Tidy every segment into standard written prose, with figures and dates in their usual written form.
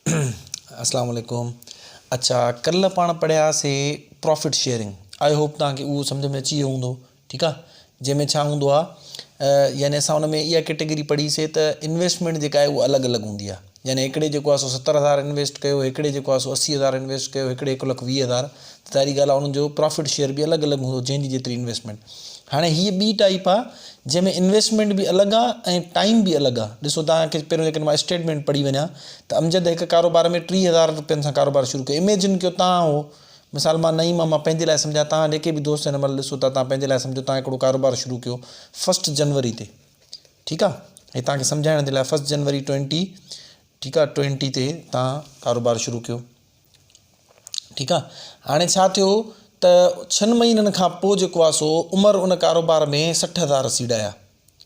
اسلام عليڪم اڇا ڪلهه پاڻ پڙهياسي پرافٽ شيئرنگ I hope توهان کي اهو سمجهه ۾ اچي ويو هوندو ٺيڪ آ جنهن ۾ ڇا هوندو آ يعني اسان ان ۾ اها ڪيٽيگري پڙهيسي ته انويسٽمينٽ جيڪا آهي اها الڳ الڳ هوندي آ يعني هڪڙي جيڪو آ سو 70000 انويسٽ ڪيو هڪڙي جيڪو آ سو 80000 انويسٽ ڪيو هڪڙي هڪ لک 20000 ته ظاهري ڳالهه آ انهن جو پرافٽ شيئر به الڳ الڳ هوندو جنهن جي جيتري انويسٽمينٽ. هاڻي هيء ٻي ٽائيپ آ جنهن ۾ انويسٽمينٽ به الڳ آ ۽ ٽائيم به الڳ آ. ڏسو توهان کي پهريون جيڪڏهن مان اسٽيٽمينٽ پڙهي وڃان ته امجد هڪ ڪاروبار ۾ 30000 روپين سان ڪاروبار شروع ڪيو. اميجن ڪيو توهان هو مثال مان نعيم آ مان پنهنجي لاء سمجهان توهان جيڪي به دوست هن مهل ڏسو ٿا توهان پنهنجي لاء سمجهو توهان هڪڙو ڪاروبار شروع ڪيو فرسٽ جنوري تي ٺيڪ آ هي توهان کي سمجهائڻ جي لاء فرسٽ جنوري ٽوئنٽي ٺيڪ آ ٽوئنٽي تي توهان ڪاروبار شروع ڪيو. ٺيڪ آ هاڻي ڇا ٿيو ته ڇهن مهينن کان پوء جيڪو آ سو عمر ان ڪاروبار ۾ 60,000 سيڙايا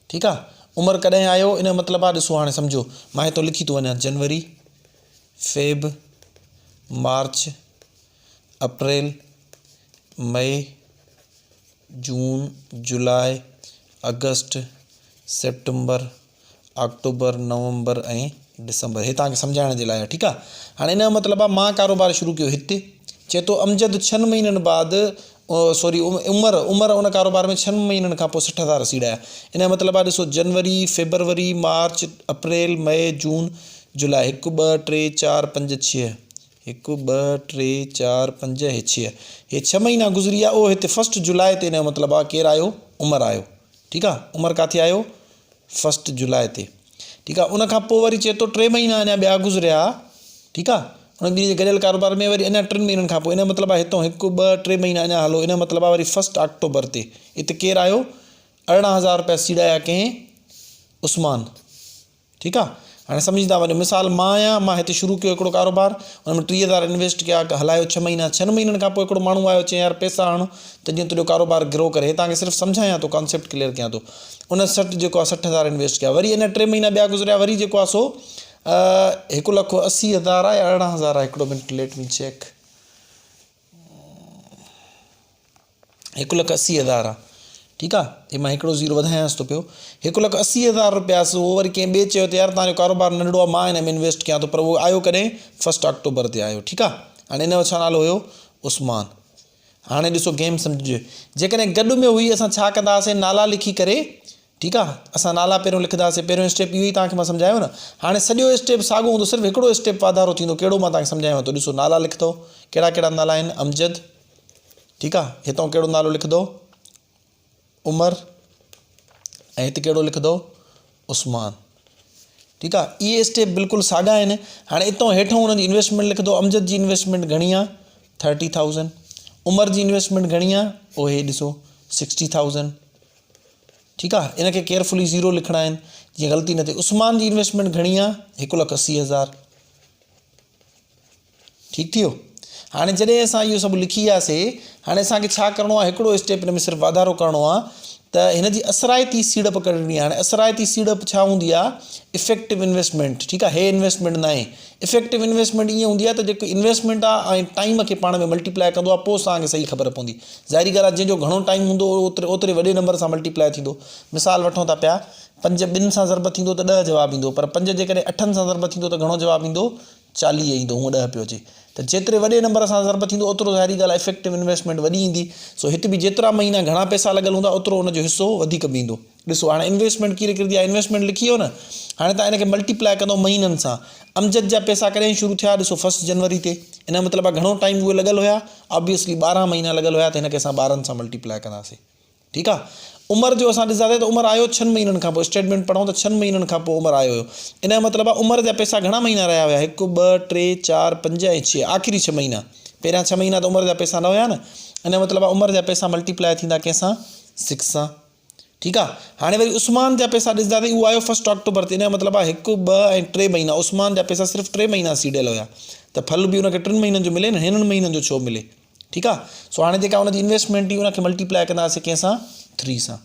ٺيڪ آ عمر ڪڏهن آيو ان جو مطلب آ ڏسو هاڻي سمجهو مان هتو لکي ٿو وڃان جنوري فيب مارچ اپريل مئي جون جولاء آگسٽ سيپٽمبر آڪٽوبر، نومبر ۽ ڊسمبر هي توهان کي سمجهائڻ جي لاء آهي ٺيڪ آهي هاڻي ان جو مطلب آهي مان ڪاروبار شروع ڪيو هتي چئي ٿو امجد ڇهن مهينن بعد سوري عمر عمر ان ڪاروبار ۾ ڇهن مهينن کان پوء 60,000 سيڙايا ان جو مطلب آهي ڏسو جنوري فيبروري مارچ اپريل مئي جون جولاء هڪ ٻه ٽي چار پنج ڇهه هڪ ٻه ٽي چار پنج هي ڇهه هي ڇهه مهينا گذري ويا او هتي فرسٽ جولاء تي ان جو مطلب آهي ڪير آيو عمر آيو ٺيڪ آهي عمر ڪاٿي آيو فرسٽ جولاء تي ٺيڪ آ ان کان پوء وري چئي ٿو ٽي مهينا اڃا ٻيا گذريا ٺيڪ آ ان ٻنهي جي گڏيل ڪاروبار ۾ وري اڃا ٽن مهينن کان پوء ان جو مطلب آ هتو هڪ ٻه ٽي مهينا اڃا هلو ان جو مطلب آ وري فرسٽ آڪٽوبر تي اتي ڪير آيو 18,000 روپيا سيڙايا ڪنهن عثمان ٺيڪ آ هاڻي سمجهندا وڃو مثال مان آهيان مان هتي شروع ڪيو هڪڙو ڪاروبار ان ۾ 30,000 انويسٽ ڪيا هلايو ڇهه مهينا ڇهن مهينن کان پوء هڪڙو ماڻهو آيو چيائين يار پئسا هڻ ته جيئن تنهنجو ڪاروبار گرو ڪري هي توهان کي صرف سمجهايان ٿو ڪانسيپٽ ڪليئر ڪيان ٿو ان سٺ جيڪو آ 60,000 انويسٽ ڪيا وري اڃا ٽي مهينا ٻيا گذريا وري جيڪو آ سو 1,80,000 آ يا 18,000 آ هڪڙو منٽ ليٽ مي چيڪ 1,80,000 آ ٺيڪ آ هي مان هڪڙو زيرو وڌايانس ٿو پيو 1,80,000 روپيا سو وري ڪنهن ٻئي چيو ته يار توهان جو ڪاروبار ننڍڙو آ مان هن ۾ انويسٽ ڪيان ٿو پر اهو آيو ڪڏهن فرسٽ آڪٽوبر تي آيو ٺيڪ آ هاڻي ان جو ڇا نالو هيو عثمان هاڻي ڏسو گيم سمجهجي جيڪڏهن گڏ ۾ هئي اسان ڇا ڪندا هئاسين نالا لکي ڪري ٺيڪ آ اسان نالا پهريون لکندا هئاسين پهريون اسٽيپ اهو ئي توهان کي مان سمجهايو نه هاڻي سڄو اسٽيپ ساڳو هوندو صرف هڪڙو اسٽيپ واڌارو ٿيندو ڪهڙو مان توهان کي سمجهايان ٿو ڏسو نالا لکندو ڪهڙا ڪهڙا نالا آهن امجد ٺيڪ آ هتان ڪهڙو نالو لکندو عمر ۽ هت ڪهڙو لکندو عثمان ٺيڪ آ اهي اسٽيپ بلڪل ساڳا آهن هاڻي اتان هيٺون انهن جي انويسٽمينٽ لکندو امجد جي انويسٽمينٽ گهڻي آ 30,000 عمر جي انويسٽمينٽ گهڻي آ او هي ڏسو 60,000 ٺيڪ آ ان کي ڪيئرفلي زيرو لکڻا آهن جيئن غلطي نه ٿئي عثمان جي انويسٽمينٽ گهڻي آ 1,80,000 ٺيڪ ٿي ويو. هاڻي جڏهن اسان اهو سڀ لکي وياسي هاڻي اسان کي ڇا ڪرڻو آهي هڪڙو اسٽيپ هن ۾ صرف واڌارو ڪرڻو آهي ته هن جي اثرائتي سيڙپ ڪڍڻي آهي هاڻي اثرائتي سيڙپ ڇا هوندي آهي افيڪٽو انويسٽمينٽ ٺيڪ آهي هي انويسٽمينٽ ناهي افيڪٽو انويسٽمينٽ ائين هوندي آهي ته جيڪو انويسٽمينٽ آهي ۽ ٽائيم کي پاڻ ۾ ملٽيپلائي ڪندو آهي پوء اسان کي صحيح خبر پوندي ظاهري ڳالهه آهي جنهن جو گهڻو ٽائيم هوندو اوتري اوتري وڏي نمبر سان ملٽيپلائي ٿيندو مثال وٺون ٿا پيا پنج ٻن سان ضرب ٿيندو ته ڏهه جواب ايندو پر پنج جيڪڏهن اٺن سان ضرب ٿيندو ته گهڻو جواب ايندو 40 ايندو هونء 10 پيو اچي ته جيتري وڏي نمبر سان ضرب ٿيندو اوترو ظاهري ڳالهه آهي افيڪٽو انويسٽمينٽ وڏي ايندي سو هت به جيترا مهينا گهڻا پئسا لڳل هوندا اوترو ان جو حصو وڌيڪ به ايندو ڏسو هاڻي انويسٽمينٽ ڪيئن نڪرندي آهي انويسٽمينٽ لکي ويو نه هاڻي تان ان کي ملٽيپلائي ڪندو مهينن سان امجد جا پئسا ڪڏهن شروع ٿيا ڏسو فرسٽ جنوري تي ان جو مطلب آهي گهڻو ٽائيم اهي لڳل هيا آبويسلي 12 مهينا لڳل هيا ته هن کي اسان 12 سان ملٽيپلائي ڪنداسين ٺيڪ آ عمر جو اسان ڏسنداسين ته عمر آيو ڇهن مهينن کان پوء اسٽيٽمينٽ پڙهون ته ڇهن مهينن کان پوء عمر آيو هيو ان جو مطلب آ عمر جا پئسا گهڻا مهينا رهيا هيا هڪ ٻه ٽي چار پنج ۽ ڇهه آخري ڇهه مهينا پهريان ڇهه مهينا ته عمر جا پئسا نه هيا نه ان جو مطلب آ عمر جا پئسا ملٽيپلائي ٿيندا ڪنهن سان سڪس سان ٺيڪ آ هاڻي وري عثمان جا پئسا ڏسنداسين اهو آيو فرسٽ آڪٽوبر تي ان جو مطلب آ هڪ ٻه ۽ ٽي مهينا عثمان جا پئسا صرف ٽي مهينا سيڙيل هيا ته ڦل به ان کي ٽن مهينن جو ملي نه هنن مهينن جو ڇو ملي ٺيڪ آ سو هاڻي جيڪا ان جي انويسٽمينٽ هئي ان کي ملٽيپلائي ڪنداسين ڪنهن سان 3 سان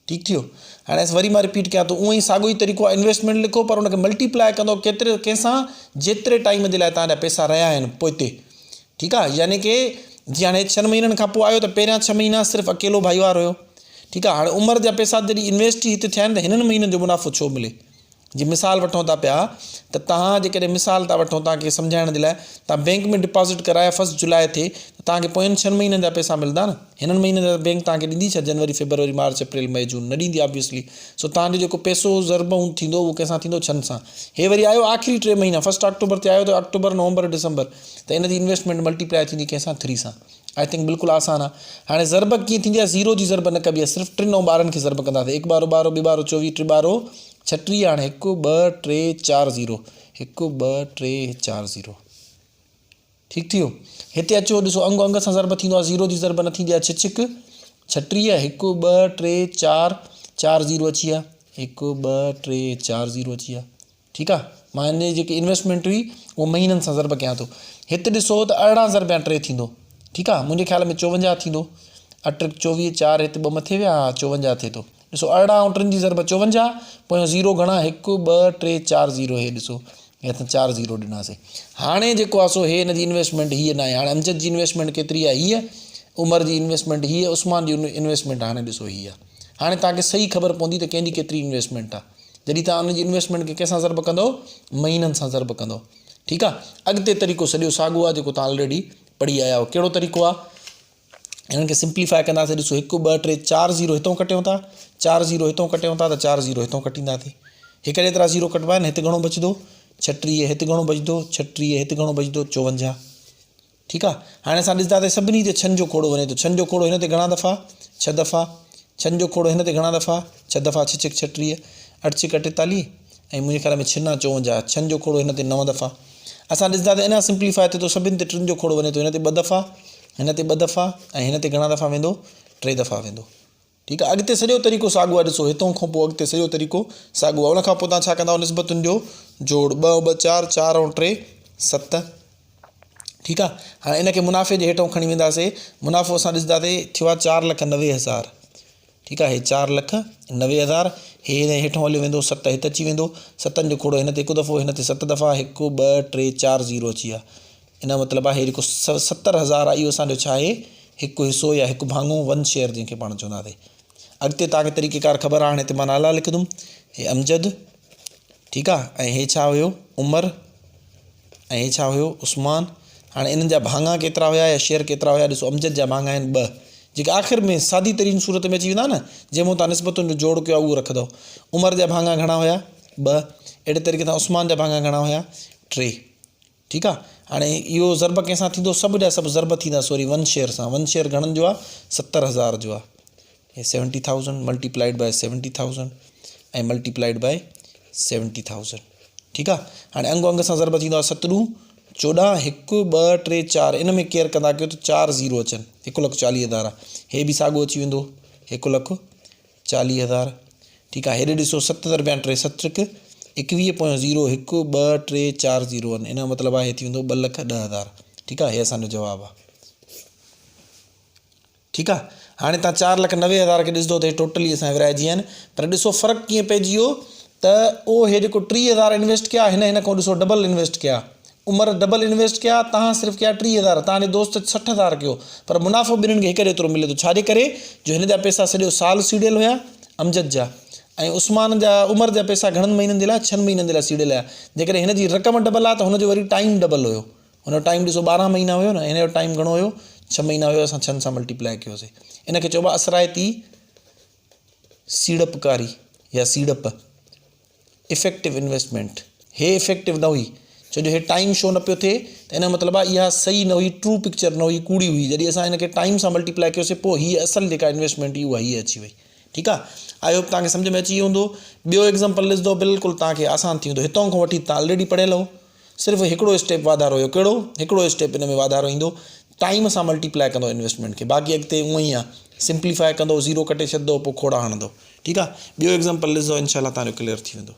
ٺيڪ ٿيو هاڻي وري مان رپيٽ ڪيان ٿو اونئن ئي ساڳو ئي طريقو آ انويسٽمينٽ لکو پر ان کي ملٽيپلائي ڪندو ڪيتري ڪنهن سان جيتري ٽائيم جي لاء توهان جا پئسا رهيا آهن پوئتي ٺيڪ آ يعني ڪي جي هاڻي ڇهن مهينن کان پوء آيو ته پهريان ڇهه مهينا صرف اڪيلو ڀائيوار هيو ٺيڪ آ هاڻي عمر جا پئسا جڏهن انويسٽ ئي هتي ٿيا آهن ته هنن مهينن جو منافعو ڇو ملي. جي مثال وٺون ٿا پيا ته توهان جيڪڏهن مثال ٿا وٺون توهان کي سمجهائڻ جي لاء توهان بينڪ ۾ ڊپازٽ ڪرايا فرسٽ جولاء تي ته توهان کي پوين ڇهن مهينن جا پئسا ملندا نه هنن مهينن جا بينڪ توهان کي ڏيندي ڇا جنوري فيبروري مارچ اپريل مئي جون نه ڏيندي آبويسلي سو توهان جو جيڪو پئسو ضرب ٿيندو اهو ڪنهن سان ٿيندو ڇهن سان هي وري آيو آخري ٽي مهينا فرسٽ آڪٽوبر تي آيو ته آڪٽوبر نومبر ڊسمبر ته ان جي انويسٽمينٽ ملٽيپلائي ٿيندي ڪنهن سان ٿري سان I think بلڪل آسان آ. هاڻي ضرب ڪيئن ٿيندي آ زيرو جي ضرب نه ڪبي آ صرف ٽن ۽ 12 کي ضرب ڪنداسين هڪ ٻارو ٻارو ٻه ٻارو 24 ٽي ٻارو 36 هاڻي هڪ ٻه ٽي چار زيرو هڪ ٻه ٽي چار زيرو ٺيڪ ٿي ويو هتي اچو ڏسو انگ انگ سان ضرب ٿيندو آ زيرو جي ضرب نه ٿيندي آ ڇهه ڇڪ 36 هڪ ٻه ٽي چار چار زيرو اچي ويا هڪ ٻه ٽي چار زيرو اچي ويا ٺيڪ آ مان هن جي جيڪي انويسٽمينٽ هئي اهو مهينن سان ضرب ڪيان ٿو هت ڏسو ته 18 ضرب يا 3 ٿيندو ٺيڪ آ منهنجي خيال ۾ 54 ٿيندو اٺ 24 چار هت ٻه مٿي ويا ها 54 ٿئي ٿو ڏسو 18 ۽ ٽن جي ضرب 54 پويان زيرو گهڻا 1 2 3 4 زيرو هي ڏسو هي اسان چار زيرو ڏناسي هاڻي جيڪو آ سو هي هن جي انويسٽمينٽ هيء ناهي هاڻي امجد جي انويسٽمينٽ ڪيتري آ هيء عمر جي انويسٽمينٽ هيء عثمان جي انويسٽمينٽ هاڻي ڏسو هيء آ هاڻي توهان کي صحيح خبر پوندي ته ڪنهن جي ڪيتري انويسٽمينٽ آ جڏهن توهان ان جي انويسٽمينٽ کي ڪنهن سان ضرب ڪندؤ؟ مهينن سان ضرب ڪندؤ. ٺيڪ آ. اڳتي طريقو سڄو ساڳيو آ جيڪو توهان آلريڊي پڙهي آيا آهيو. ڪهڙو طريقو آ؟ انهن کي سمپليفائي ڪنداسين ڏسو هڪ ٻه ٽي چار زيرو هتون ڪٽيون ٿا چار زيرو هتون ڪٽيون ٿا ته چار زيرو هتون ڪٽينداسين هڪ جيترا زيرو ڪٽبا آهن هت گهڻو بچندو 36 هت گهڻو بچندو 36 هت گهڻو بچندو 54 ٺيڪ آ هاڻي اسان ڏسندا ته سڀني تي ڇهن جو کوڙو وڃي ٿو ڇهن جو کوڙو هن تي گهڻا دفعا ڇهه دفعا ڇهن جو کوڙو هن تي گهڻا دفعا ڇهه دفعا ڇهه ڇڪ 36 اٺ ڇڪ 48 ۽ منهنجي خيال ۾ ڇنا 54 ڇهن جو کوڙو هن تي نو دفعا اسان ڏسندا ته اڃا سمپليفائي ٿئي ٿو سڀني تي ٽن جو کوڙو وڃي ٿو هن تي ٻه دفعا هن تي ٻه دفعا ۽ هن تي گهڻا دفعا ويندو ٽي دفعا ويندو ٺيڪ آ اڳتي سڄو طريقو ساڳيو آ ڏسو هتون کان پوء اڳتي سڄو طريقو ساڳيو آ ان کان پوء توهان ڇا ڪندا نسبتن جو جوڙ ٻه ۽ ٻه چار چار ۽ ٽي ست ٺيڪ آ هاڻي ان کي منافعي جي هيٺون کڻي وينداسي منافعو اسان ڏسنداسي ٿيو آ 4,90,000 ٺيڪ آ هي 4,90,000 هي هن هيٺون هليو ويندو ست هت اچي ويندو ستن جو کوڙو هن تي هڪ دفعو هن تي ست دفعا هڪ ٻه ٽي چار زيرو اچي ويا ان جو مطلب آهي جيڪو 70,000 آهي اهو اسان جو ڇا آهي هڪ حصو يا هڪ ڀاڱو ون شيئر جنهن کي پاڻ چونداسين اڳتي توهان کي طريقي ڪار خبر آهي هاڻي هتي مان نالا لکندم هي امجد ٺيڪ آهي ۽ هي ڇا هيو عمر ۽ هي ڇا هيو عثمان هاڻي انهن جا ڀاڱا ڪيترا هيا يا شيئر ڪيترا هيا ڏسو امجد جا ڀاڱا آهن ٻه جيڪي آخر ۾ سادي ترين صورت ۾ اچي ويندا نه جنهن مون تان نسبتن جو جوڙ ڪيو آهي اهو رکندو عمر جا ڀاڱا گهڻا هيا ٻه اهڙي طريقي سان عثمان جا ڀاڱا گهڻا هيا ٽي ٺيڪ آ هاڻي اهو ضرب ڪنهن سان ٿيندو سڀ جا سڀ ضرب ٿيندا سوري ون شيئر سان ون شيئر گهڻن جو آ 70,000 جو آ هي 70,000 ملٽيپلائيڊ باء 70,000 ۽ ملٽيپلائيڊ باء 70,000 ٺيڪ آ هاڻي انگ انگ سان ضرب ٿيندو آ ست ڏون چوڏهن هڪ ٻه ٽي چار ان ۾ ڪيئر ڪندا ڪيو ته چار زيرو اچن 1,40,000 آ هي به ساڳو اچي ويندو 1,40,000 ٺيڪ آ هيڏي ڏسو ست ضربيان ٽي ست ٽڪ ايڪويهه پويان زيرو هڪ ٻه ٽي چار زيرو آهن ان جو مطلب آهي ٿي ويندو 2,10,000 ٺيڪ آ هي اسان جو جواب آ ٺيڪ آ هاڻي تان 4,90,000 کي ڏسندو ته هي ٽوٽلي اسان ورهائجي آهن پر ڏسو فرق ڪيئن پئجي ويو ته او هي جيڪو 30,000 انويسٽ ڪيا هن هن کان ڏسو ڊبل انويسٽ ڪيا عمر ڊبل انويسٽ ڪيا تهان صرف ڪيا 30,000 تهان جي دوست 60,000 ڪيو پر منافعو ٻنهين کي هڪ جيترو ملي ٿو ڇاجي ڪري جو هن جا پئسا سڄو سال سيڙيل هيا امجد جا ۽ عثمان جا عمر جا پئسا گهڻن مهينن جي لاء ڇهن مهينن جي لاء سيڙيل هيا جيڪڏهن هن جي رقم ڊبل آ ته هن جو وري ٽائيم ڊبل هيو هن جو ٽائيم ڏسو 12 مهينا هيو نه هن جو ٽائيم گهڻو هيو 6 مهينا هيو اسان ڇهن سان ملٽيپلائي ڪيوسي ان کي چئبو آ اثرائتي سيڙپڪاري يا سيڙپ افيڪٽو انويسٽمينٽ هي افيڪٽو نه هئي ڇو جو هي ٽائيم شو نه پيو ٿئي ته ان جو مطلب آهي اها صحيح نه هئي ٽرو پڪچر نه هئي ڪوڙي هئي جڏهن اسان ان کي ٽائيم سان ملٽيپلائي ڪيوسي پوء هي اصل جيڪا انويسٽمينٽ هئي اها هيء اچي وئي ٺيڪ آهي I hope توهان کي سمجهه ۾ اچي ويو هوندو ٻيو ايگزامپل ڏسندو بلڪل توهان کي آسان ٿي ويندو هتان کان وٺي توهان آلريڊي پڙهيل هو صرف هڪڙو اسٽيپ واڌارو هيو ڪهڙو هڪڙو اسٽيپ ان ۾ واڌارو ايندو ٽائيم سان ملٽيپلائي ڪندو انويسٽمينٽ کي باقي اڳتي اونئن ئي آهي سمپليفائي ڪندو زيرو ڪٽي ڇڏندو پوء کوڙا هڻندو ٺيڪ آهي ٻيو ايگزامپل ڏسندو انشاء الله توهان جو ڪليئر ٿي ويندو.